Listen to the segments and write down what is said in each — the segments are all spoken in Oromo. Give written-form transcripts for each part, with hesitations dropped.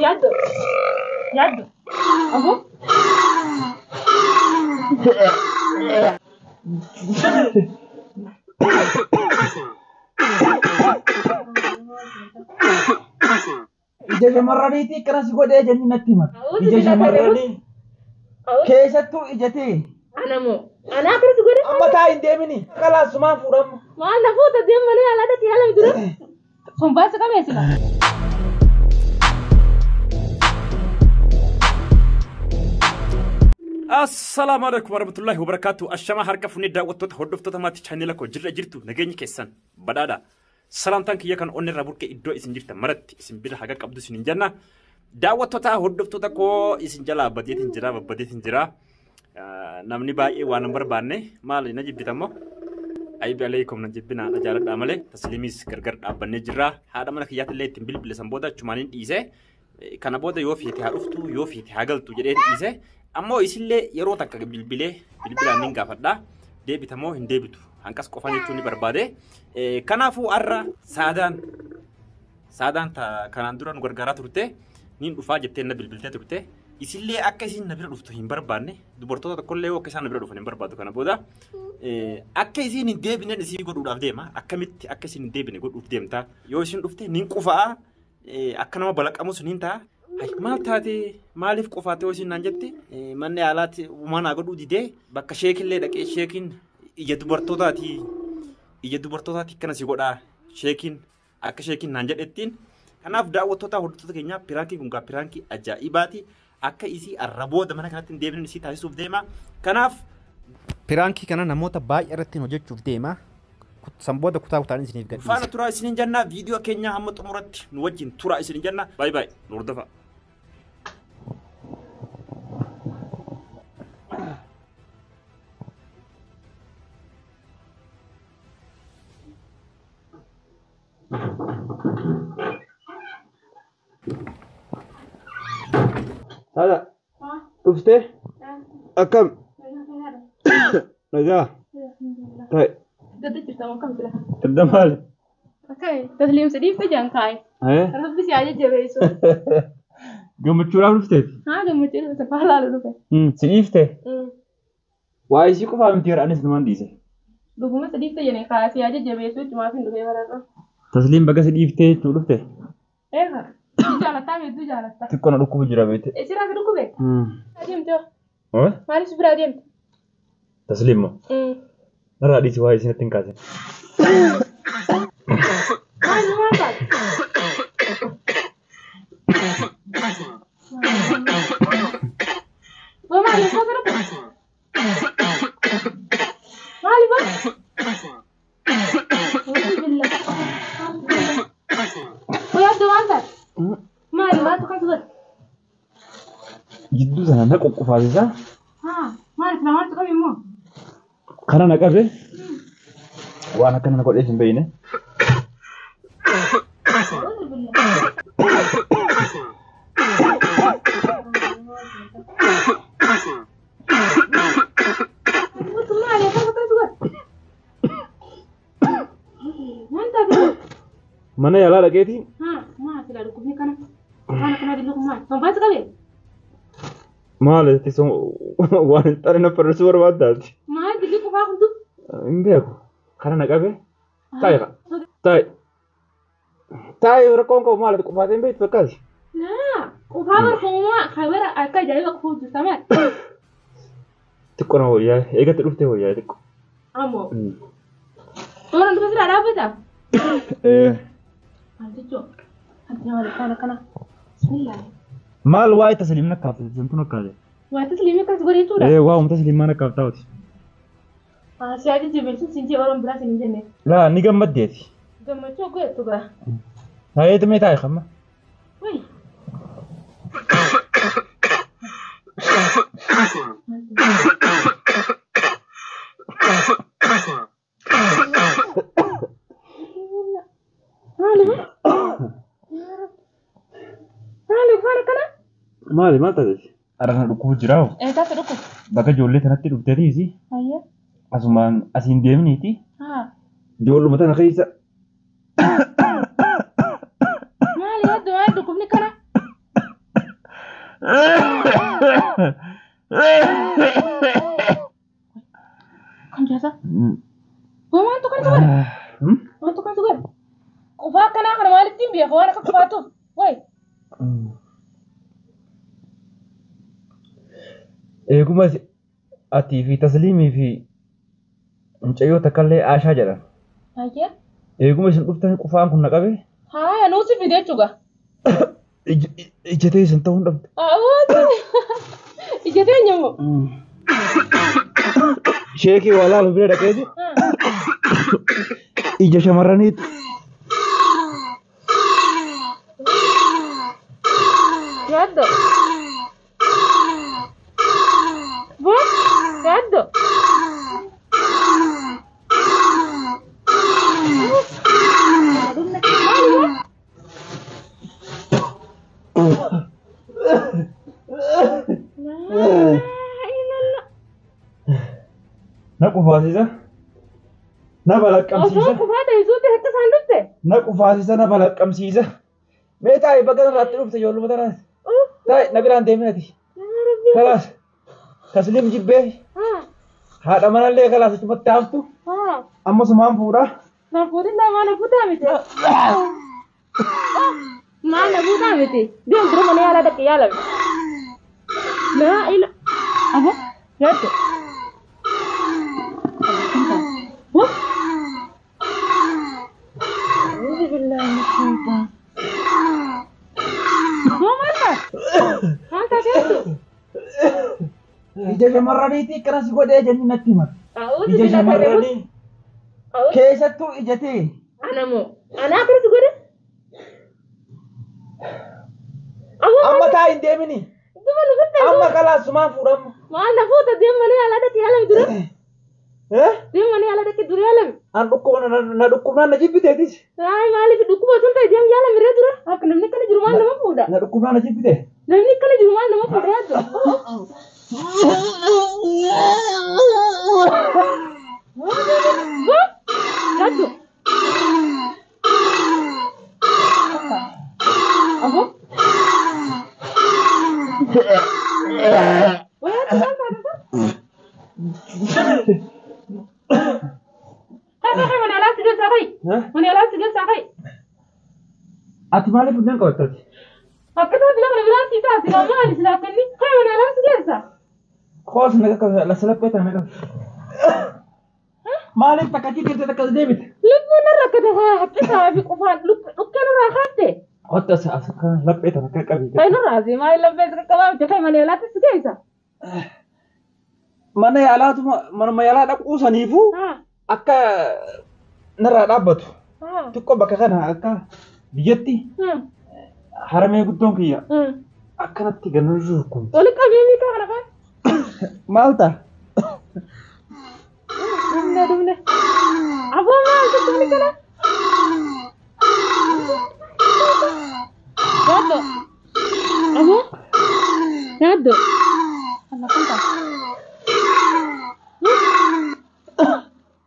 Yaaddo. Yaaddo. Abu. Ija shamarraniitii akkana si godhee jenni natti hima. Ija shamarranii keessattuu ija tee. Ana moo? Ana akkana si godhe? Amma taa hin deemini. Kalaasumaan fuudhamu. Maal na fuuta deem malee alaadatti haala dura. Sombaasa qabee sila. Assalaamu alaikum warahmatullahi wabarakatuh. Ashamaa harka fuunee daawwattoota hordoftoota maatii chaanela koo jirra jirtu nageenyi keessan badhaadha. Salaamtaan kiyya kan onni irraa burqee iddoo isin jirtan maratti isin bira haga qabdu isin hin jenna. Daawwattoota hordoftoota koo isin jalaa badeetiin jira babbadeetiin jira. Namni baay'ee waan hin barbaanne maali na jibbitammoo? Aybi alaykum na jibbina na jaaladhaa malee tasliimiis gargar dhaabbannee jirra. Haadha mana kiyyaatillee ittiin bilbile san booda achumaaniin dhiise. Kana booda yoo feete haa dhuftu yoo feete haa galtu jedhee dhiise. Ammoo isillee yeroo takka bilbilee bilbilaan nin gaafadha. Deebitamoo hin deebitu. Hanqas qofaan jechuun ni barbaade. Kanaafuu har'a saadaan saadaan kanaan dura nu gargaaraa turte nin dhufaa jettee na bilbiltee turte. Isillee akka isin na bira dhuftu hin barbaanne dubartoota tokkollee yoo akka isaan na bira dhufan hin barbaadu kana booda akka isin hin deebine isii godhuudhaaf deema. Akkamitti akka isin hin deebine godhuuf deemta. Yoo isin dhufte nin qufaa akka nama balaqamus nin ta'a. Maal taate maaliif qofaate yoo isin naan jette manni yaalaatti uumaa godhuu didee bakka sheekillee dhaqee sheekiin ija dubartootaati akkana si godhaa sheekiin akka sheekiin naan jedhettiin. Kanaaf daawwattoota hordoftoota keenyaa piraankii kun piraankii ajaa'ibaati. Akka isii arra booda mana kanatti hin deebine isii taasisuuf deema. Kanaaf piraankii kana namoota baay'ee irratti hojjechuuf deema. San booda kutaa kutaan isiniif gadhiisa. Faana turaa isiniin jenna viidiyoo keenya hamma xumuratti nu wajjin turaa isiniin jenna. Baay baay nu hordofaa. Saada. Dhuftee? Akkam? Nagaa? Taa'e. Gadda jirta moo akkam sila? Gadda maali? Akkami? Tasliimsa dhiifte jaan kaa'e. Rabbi si haa jajjabeessu. Gammachuudhaaf dhufteeti? Haa gammachuu dhufte faalaalu dhufe. Si dhiifte? Waa isii qofaa miti yeroo anis numaan dhiise. Dhuguma si dhiifte jennee kaa'e si haa jajjabeessu jechumaaf hin dhufee bararra. Tasliim baga si dhiiftee jechuu dhufte? Eegaa. Jaalataa hedduu jaalatta. Xiqqoo na dhukkubu jira beekte. Sirraa si dhukkube? Adeemte hoo? Maaliif si bira adeemte? Tasliim moo? Narraa dhiisi waa'ee isinatti hin kaasin. Maal maal taate? Boo maaliif koo si dhukkube? Maaliif boo? Boo yaaddu waan taate? Maali maaltu kan godhe? Jidduu sana na qoqqofaasisa. Maali sila maaltu qabe immoo? Kana na qabe waan akkana na godhees hin beekne. Maali akkana akkas godhe? Maal taate? Mana yaalaa dhaqeetii? Maal sila dhukkubni kana? Waan akkana dillu kun maal? Sombaasi qabee? Maal waan hin taane na farrisuu barbaaddaati. Maal dilli qofaa kuntu? Hin beeku. Kana na qabe. Taa'i qa. Taa'i. Taa'i rakkoon qabu maal qofaatee hin beektu fakkaati. Laa qofaa barfoomaa kabara akka ajaa'iba qofuu jirta maal? Xiqqoo na wayyaa eegatti dhuftee wayyaa xiqqoo. Ammoo. Toora dhufe sirraa dhaabbata? Maal jechuun? Ati nama waan akkana. Bismillah. Maal waa'ee tasliim na kaafte santu na kaase. Waa'ee tasliim akkas godhe jechuudha? Waa'uma tasliimaa na kaaftaa hoti. Si haa jajjabeessu siin jee Oromoon biraa siin hin jenne. Laa ni gammaddeeti. Gammachuu godhattu gaa. Taa'ee mee taa'e kamma. Wayi. Maali boo? Maali maal akkana? Maali maal taate? Arra na dhukkubu jiraa hoo? Eessaatti dhukkubu? Bakka ijoollee tanatti dhufteetiisi. Ayya. Asumaan asiin deemniiti. Ijoolluma tana keessa. Maali yaaddu maal dhukkubni kana? Kam jaasa? Waa maaltu kana sugar? Maaltu kana sugar? Qufaa akkanaa kana maalittiin beeka waan akka qufaatuuf? Wayi. Eeguma atii fi Tasliimii fi mucayyoo takkallee Aashaa jedhan. Hayyee. Eeguma isin dhuftan qufaan kun na qabe. Haaya nuusi fide jechuudha. Ija ta'e isin ta'uu hin dhabde. Ija teenya moo? Sheekii waa laalu bira dhaqeeti. Ija shamarraniitti. Yaaddo. Boo yaaddo. Na qufaasisa. Na balaqqamsiisa. Osoo qufaa ta'isuutti akka isaan dhufte. Na qufaasisa na balaqqamsiisa. Mee taa'i bakka irraatti dhufte ijoolluma tanaas. Taa'i na biraan deemin ati. Kalaas Tasliim jibbee haadha manallee kalaas achumatti haftu. Amma sumaan fuudhaa. Na fuudhin maa na fuutaa miti. Maa na fuutaa miti. Deem dura mana yaalaa dhaqee yaalame. Laa ila. Abo yaaddo. أعوذ بالله من الشيطان. هو مالك؟ Maal taateettu? Ija shamarraniitii akkana si godhee jenni natti hima. Ija shamarranii keessattuu ija ta'e. Ana moo? Ana akkana si godhe? Amma taa hin deemini. Amma kalaas sumaan fuudhamu. Maal na fuuta deem mana yaalaa dhaqee yaalame dura? Deem mana yaalaa dhaqee dura yaalame? An dhukkuba na dhukkubnaan na jibbiteetis. Ay maaliif dhukkuba osoo hin ta'e deem yaalame irra dura? Akka namni akkana jiru maal nama fuudha? Na dhukkubnaan na jibbite. Namni akkana jiru maal nama fuudha yaaddu? Yaaddu. Abo. Wayaaddu maal taate? Kai kai mana yaalaa si geessaa kai. Mana yaalaa si geessaa kai. Ati maaliif funyaan qabattati? Akkasuma sila kana biraan sii ta'a silaa maali silaa akkanni kai mana yaalaa si geessaa. Koos na qaqqabe laslaphee ta'a na qabe. Maaliif takka achi deemte takka as deebite? Lubbuun narra akka tasaa haphisaa fi qufaan dhukkee nurraa kaatte. Qotta as as laphee tana akka qabi. Kai nurraa si maali laphee si qaqqabaa miti kai mana yaalaatti si geessa. Mana yaalaatuma manuma yaalaa dhaquu saniifuu akka narraa dhaabbatu. Xiqqoo bakka kana akka biyyatti haramee guddoon kiyya akkanatti ganarruu kun. Wali qabee miikaa kana fa'aa. Maal ta'a? Dhumne dhumne. Aboo maal tuttuqni kana? Yaaddo. Aboo. Yaaddo. Allah kun ta'a.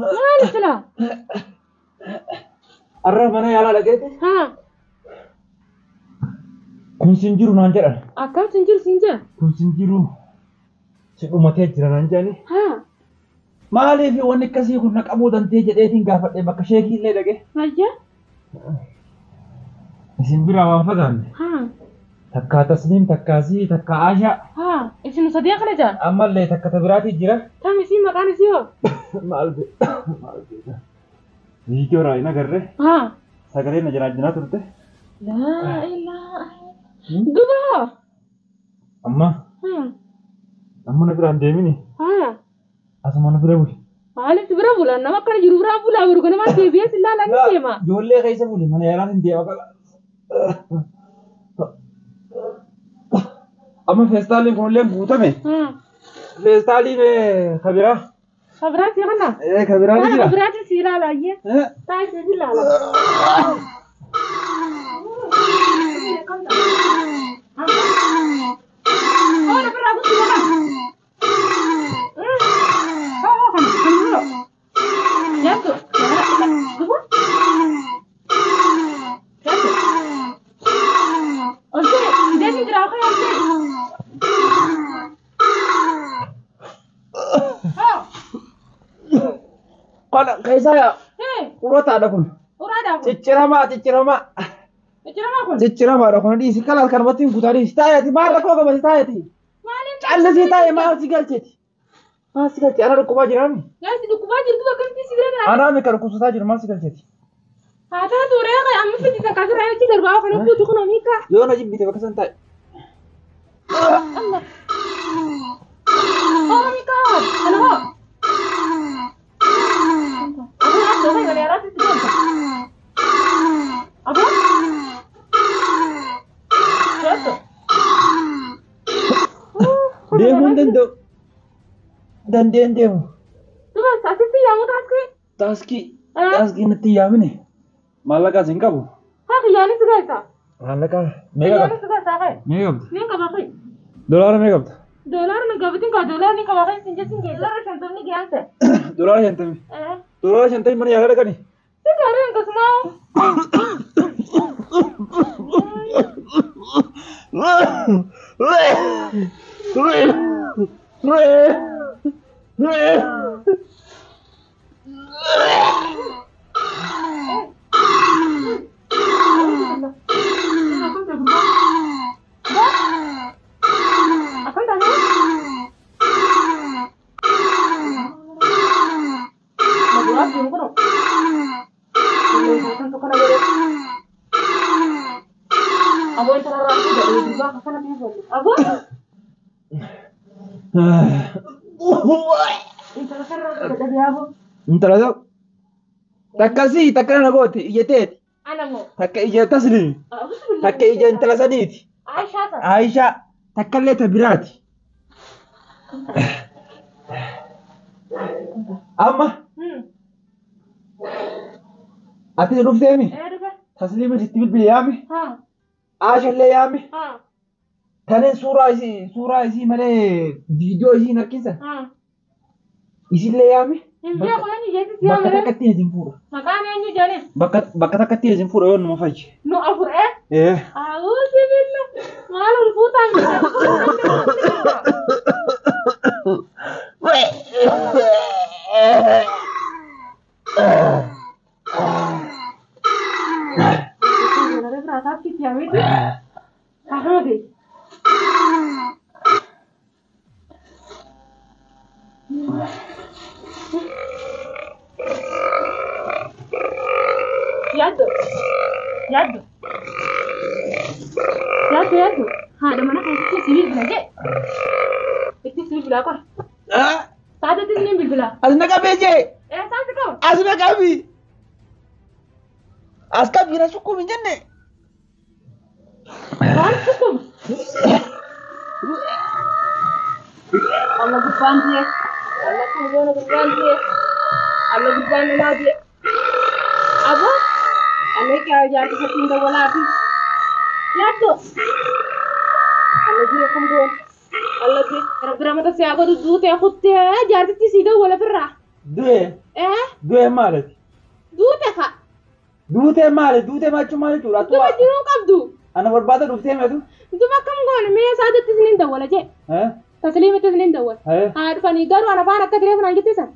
Maali silaa? Arra mana yaalaa dhaqeeti. Kun sin jiru naan jedhan. Akkam sin jiru sin jedhan? Kun sin jiru si dhumatee jira naan jedhani. Maaliif wanni akkasii kun na qabuu danda'e jedheetiin gaafadhe bakka sheekii illee dhaqe. Ayyaa. Isin biraa waan fagaanne. Takkaa Tasliim takkaa sii takkaa Aashaa. Isin sadii kana jaa? Ammallee takka ta biraatii jira. Tam isin maqaan isii hoo? Maal maal beeka. Viidiyoo irraa hin agarre. Sagalee na jiraajinaa turte. Laa ilaaha. Duba hoo? Amma. Amma na biraan deemini. Asuma na bira buli. Maaliif si bira bulan? Nama akkana jiru biraa bulaa jiru kana maal deebi'ee si ilaalaa ni deema. Ijoollee keessa buli mana yaalaan hin deema qaba. Amma feestaaliin kunillee guutame. Feestaaliin kabiraa. Kabiraa si kana? Kabiraa ni jira. Kabiraatiin si ilaala ayyee. Taa'ee si ilaala. Oh, na biraa guutuu kana. Yaaddo. Duba. Yaaddo. Oltee, fideetiin jira haa oltee. Keessaa urataadha kun. Uraadha kun. Cicciramaa cicciramaa. Cicciramaa kun. Cicciramaadha kun dhiisi kalaas kanumatti hin kutaa dhiisi. Taayati maal rakkoo qabati taayati. Maaliin Callisii taaye maal si galcheeti? Maal si galche? Ana dhukkubaa jiraami? Yaasi dhukkubaa jirtu akkamitti si bira taa'e? Anaa mi kan dhukkubsataa jiru maal si galcheeti? Haa taatu ree amma fiti takka asirraa achi darbaa kana fuutu kun miika. Yoo na jibbite bakka san taaye. Allah. Oh miika. Ana hoo. Aku ada kayak gini arah itu. Apa? Jatuh. Deemuu hin danda'u. Dandeen deemu. Duba asitti yaamu taaskii. Taaskii. Taaskii natti yaamine. Maallaqaas hin qabu. Haa kiyyaanis gaisa. Maallaqa meeqa qabda? Kiyyaanis gaisa kai. Meeqa qabda? Ni qaba kai. Dolaara meeqa qabda? Doolaara ni qabatin kaa doolaara ni qaba kai sin jesin kee doolaara shantamni giyaanse. Dolaara shantamii. Dolaara shantamii mana yaalaa dhaqani. Si gaariin akkasuma. Akkam taate? Maduraa deemu kunoo. Aboo intala irraa fuudhee durbaa akkana ta'e Aboo intala kanarraa fuudhee aboo. Intala tokko. Takka sii takka na goote ijjateeti. Ana moo. Takka ija tasliimi. Takka ija intala sadiiti. Aishaa sana. Aishaa takka illee ta biraati. Amma ati dhufteemi Ee dhufe. tasliima sitti bilbile yaami. Haa. Aisha illee yaami. Haa. Taneen suuraa isii malee viidiyoo isii hin harkisan. Haa. Isillee yaami. Hin beeku eenyu jeetis Bakka yaamire. takkatti isin fuudha. Maqaan eenyu jedhani? Bakka takkatti isin fuudha yoo numa fayyi. Nu afur ee? Ee. Awuuzi billah. Maal ol fuutaan Yaaddo. Yaaddo. Yaaddo yaaddo. Haadha mana keessatti si bilbila jee. Itti si bilbilaa qora. Saadatti si bilbila. As na qabee jee. Ee saasi qaba. As na qabi. As qabi na sukkuumi hin jenne. Waan sukkuuma. Allah gubbaan du'e. Allah kan goona gubbaan du'e. Allah gubbaan namaa du'e. Aboo. Allah kyaa jaarti sattiin dawwalaa fi. Yaaddo. Allah du'e kan goona. Allah du'e. Rabbi ramata si haa godhu duutee kuttee jaartitti si dawwala firraa. Du'e. Ee Du'e maalati? duute ka. Duutee maali? Duutee maachuu maal jechuudha? Duba jiruu qabdu. Ana barbaada dhuftee meetu? Duba akkam goone mee saadatti isiniin dawwala jee. Tasliimitti isiniin dawwala. Haa dhufanii garuu ana afaan akka tireef naan jettisan.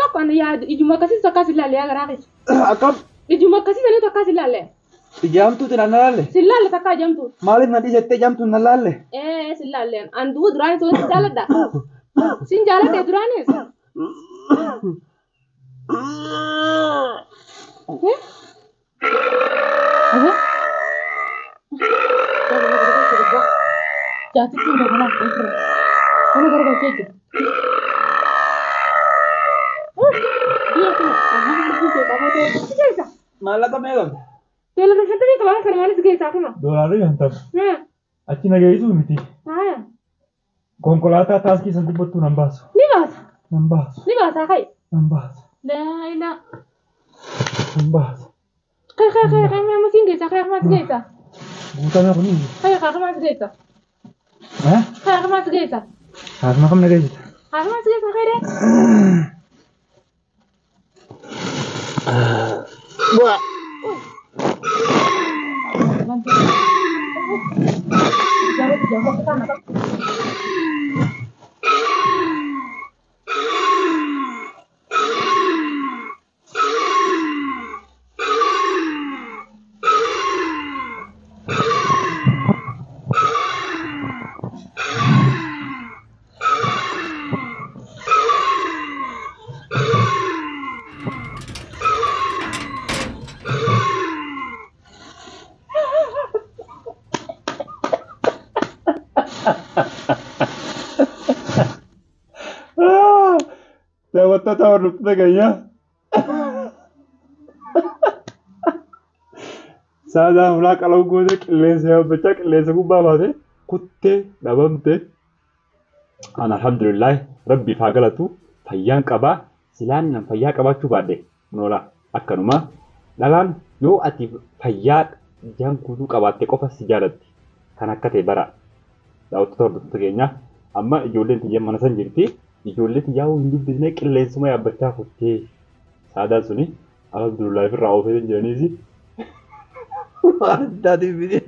Tokko ana yaadu ijuma akkasiis akkas ilaalle yaa garaa keessa. Akkam? Ijuma akkasii saniitu akkas ilaalle. Ijaamtuuti na laalle? Si laalle takka ijamtu. Maaliif na dhiisettee ijamtuun na laalle? Ee si laalle. An du'u duraanis wanti jaaladha. Sin jaaladhe duraanis. Jaartitti hin dabalaa. Kana gargalchee jira. Biyya kun amma Maallaqa meeqa qabda? Doolaara shantamii qabaa kan maalis geessaa kuma. Doolaarri shantama. Achi na geessuu miti. Haaya. Konkolaataa taaskii san gubbattuu nan baasu. Ni baasa. Nan baasu. Ni baasaa kai. Nan baasu. Laa ilaa. Nan baasu. Kai kai kai kai amma siin geessaa kai amma geessaa. Guutamee kun hin Kai kai amma geessaa. Eh? Kai amma geessaa. Haasuma kam na geessita? Kai amma geessaa kai dee. Bu'a. Daawwattoota hordoftoota keenyaa. Saadaan hulaa qala'uu gootee qilleensa yaabbachaa qilleensa gubbaa baate kuttee dhabamte. An alhamdulillah, rabbiif haa galatu, fayyaan qabaa. Silaan nan fayyaa qabaachuu baadhe noola akkanuma. Dhalaan yoo ati fayyaa jaan guutuu qabaatte qofa si jaalatti. Kan akka ta'e bara. Daawwattoota hordoftoota keenyaa, amma ijoolleen tiyya mana san jirti. Ijoollee tiyyaa hin dubbisne, qilleensuma yaabbachaa kuttee. Saadaan suni alhamdulillah ofirraa oofee jiraniisi. Waan addaatiif miti.